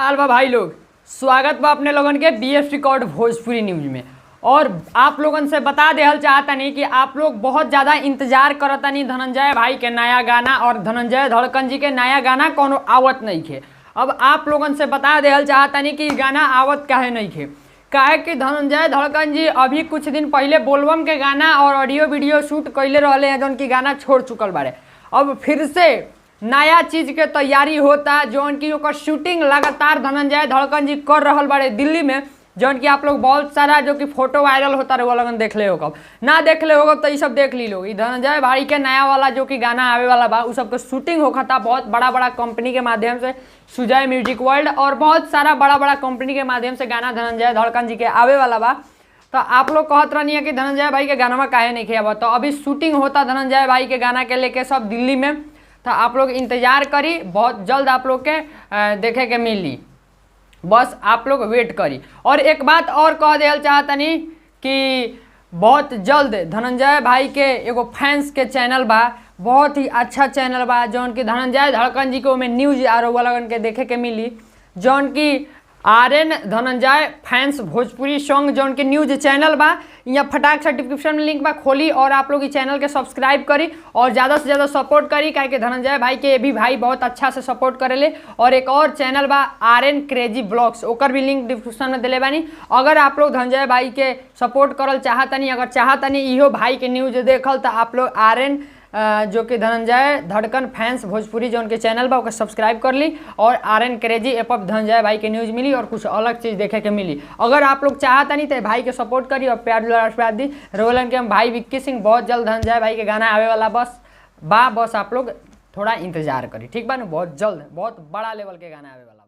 हाल बा भाई लोग, स्वागत बा अपने लोगन के बीएफ रिकॉर्ड भोजपुरी न्यूज में। और आप लोगन से बता देहल चाहतनी कि आप लोग बहुत ज़्यादा इंतजार करतनी धनंजय भाई के नया गाना और धनंजय धड़कन जी के नया गाना कोनो आवत नहीं खे। अब आप लोगन से बता देहल चाहतनी कि गाना आवत काहे नहीं खे, काहे कि धनंजय धड़कन जी अभी कुछ दिन पहले बोलबम के गाना और ऑडियो वीडियो शूट कैले रहले हैं, जौन की गाना छोड़ चुकल बारे। अब फिर से नया चीज़ के तैयारी होता, जौन की ओकर शूटिंग लगातार धनंजय धड़कन जी कर रहल बारे दिल्ली में, जौन की आप लोग बहुत सारा जो कि फोटो वायरल होता रहे लगन देख ले होगा, ना देख ले होगा तो ये सब देख ली लोग। धनंजय भाई के नया वाला जो कि गाना आवे वाला बा उ सबके शूटिंग होखता बहुत बड़ा बड़ा कंपनी के माध्यम से, सुजय म्यूजिक वर्ल्ड और बहुत सारा बड़ा बड़ा कंपनी के माध्यम से गाना धनंजय धड़कन जी के आवे वाला बा। तो आप लोग कहत रहनी है कि धनंजय भाई के गाना काहे नहीं खेबा, तो अभी शूटिंग होता धनंजय भाई के गाना के लेके सब दिल्ली में, तो आप लोग इंतजार करी, बहुत जल्द आप लोग के देखे के मिली, बस आप लोग वेट करी। और एक बात और कह देल चाहतनी कि बहुत जल्द धनंजय भाई के एगो फैंस के चैनल बा, बहुत ही अच्छा चैनल बा, जौन कि धनंजय धड़कन जी के ओमे न्यूज आरो लगन के देखे के मिली, जौन कि R N Dhananjay fans Bhojpuri song जौन के न्यूज चैनल बा। यहाँ फटाक से डिस्क्रिप्शन में लिंक बा, खोली और आप लोग इस चैनल के सब्सक्राइब करी और ज़्यादा से ज़्यादा सपोर्ट करी, काहे कि धनंजय भाई के भी भाई बहुत अच्छा से सपोर्ट करेले। और एक और चैनल बा आर एन क्रेजी ब्लॉग्स, ओकर भी लिंक डिस्क्रिप्शन में दिले बानी। अगर आप लोग धनंजय भाई के सपोर्ट करल चाहतनी, अगर चाहतनी इहो भाई के न्यूज देखल, तो आप लोग आर एन जो कि धनंजय धड़कन फैंस भोजपुरी जो उनके चैनल बा ओके सब्सक्राइब कर ली और आर एन क्रेजी ऐप पर धनंजय भाई के न्यूज़ मिली और कुछ अलग चीज़ देखे के मिली। अगर आप लोग चाहता नहीं तो भाई के सपोर्ट करी और प्यार दुलार आशीर्वाद दी। रोलन के हम भाई विक्की सिंह, बहुत जल्द धनंजय भाई के गाना आवे वाला बस बा, बस आप लोग थोड़ा इंतजार करी, ठीक बा ना, बहुत जल्द बहुत बड़ा लेवल के गाना आवे वाला।